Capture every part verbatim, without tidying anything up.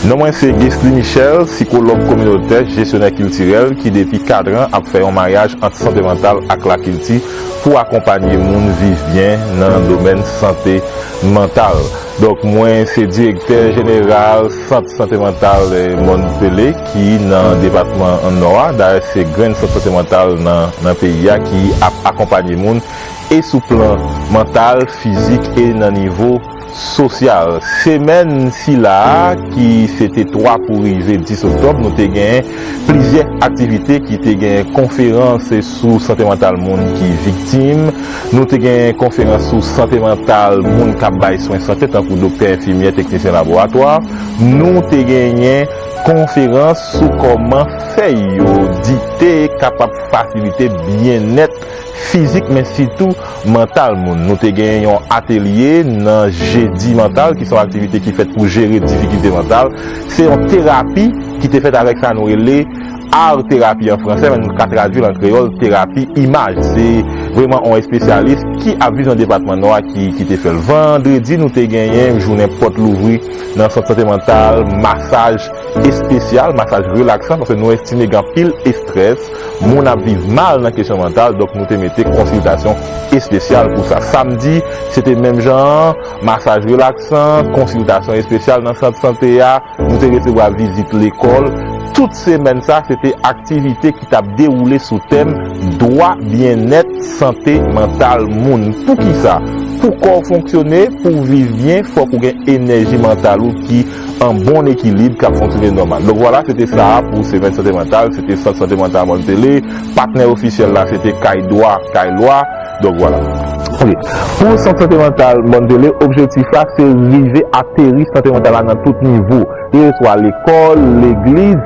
Non mwen se Guesly Michel, sikològ kominotè, jesyonè kiltirèl ki depi katran ap fè yon maryaj ant sante mantal ak lakilti pou akonpanye moun viv byen nan domèn sante mantal. Donk, mwen se direktè jeneral Sant Sante Mantal Mòn Pelé ki nan depatman Nò a. Dayè, se grenn sant sante mantal nan, nan peyi a ki ap akonpanye moun e sou plan mantal, fizik e nan nivo sosyal. Semèn sila a, ki se te twa pou rive dis oktòb, nou te gen plizyè aktivite ki te gen konferans sou sante mantal moun ki viktim. Nou te gen konferans sou sante mantal moun k ap bay swen sante, tankou doktè, enfimyè, teknisyen laboratwa. Nou te genyen konferans sou kòman fèy yo dite kapab fasilite byennèt fizik, men sitou mantal moun. Nou te gen yon atelye nan Jedi Mantal, ki se yon aktivite ki fèt pou jere difikilte mantal. Se yon terapi ki te fèt avèk sa nou rele art thérapie an fransè, men nou ka tradui l an kreyòl, terapi imaj. Se vrèman yon espesyalis ki ap viv nan depatman Nò a ki, ki te fè l. Vandredi, nou te genyen jounen pòt louvri nan sant sante mantal, masaj espesyal, masaj relaksan, paske nou estime gen anpil estrès, moun ap viv mal nan kesyon mantal, donk nou te mete konsiltasyon espesyal pou sa. Samdi, se te menm jan an, masaj relaksan, konsiltasyon espesyal nan sant sante a, nou te resevwa vizit lekòl. Tout semèn sa, se te aktivite ki t ap dewoule sou tèm dwa byennèt sante mantal moun. Poukisa? Pou kò w fonksyone, pou w viv byen, fòk ou gen enèji mantal ou ki an bon ekilib, k ap fonksyone nòmal. Donk vwala, se te sa a pou semèn sante mantal, se te Sant Sante Mantal Mòn Pelé, patnè ofisyèl la, se te Kay Dwa, Kay Lwa. Donk vwala. Ok. Pou Sant Sante Mantal Mòn Pelé, objektif la, se rive ateri sante mantal la nan tout nivo. Keseswa lekòl, legliz,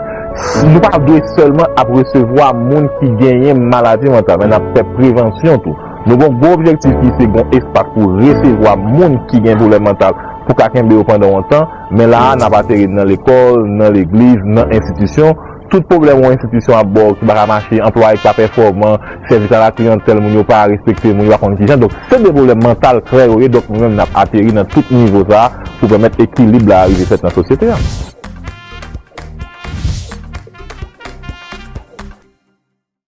nou pa dwe sèlman ap resevwa moun ki genyen maladi mantal, men n ap fè prevansyon tou. Nou gen yon gwo objektif ki se gen yon espas pou resevwa moun ki gen pwoblèm mantal, pou ka kenbe yo pandan yon tan, men la a, n ap ateri nan lekòl, nan legliz, nan enstitisyon. Tout pwoblèm yon enstitisyon ap ba w ki pa ka mache, anplwaye ki pa pèfòman, sèvis a la kliyantèl, moun yo pa respekte moun, yo pa konn kijan. Donk, se de pwoblèm mantal klè yo ye, donk nou menm n ap ateri nan tout nivo sa a pou pèmèt ekilib la rive fèt nan sosyete a.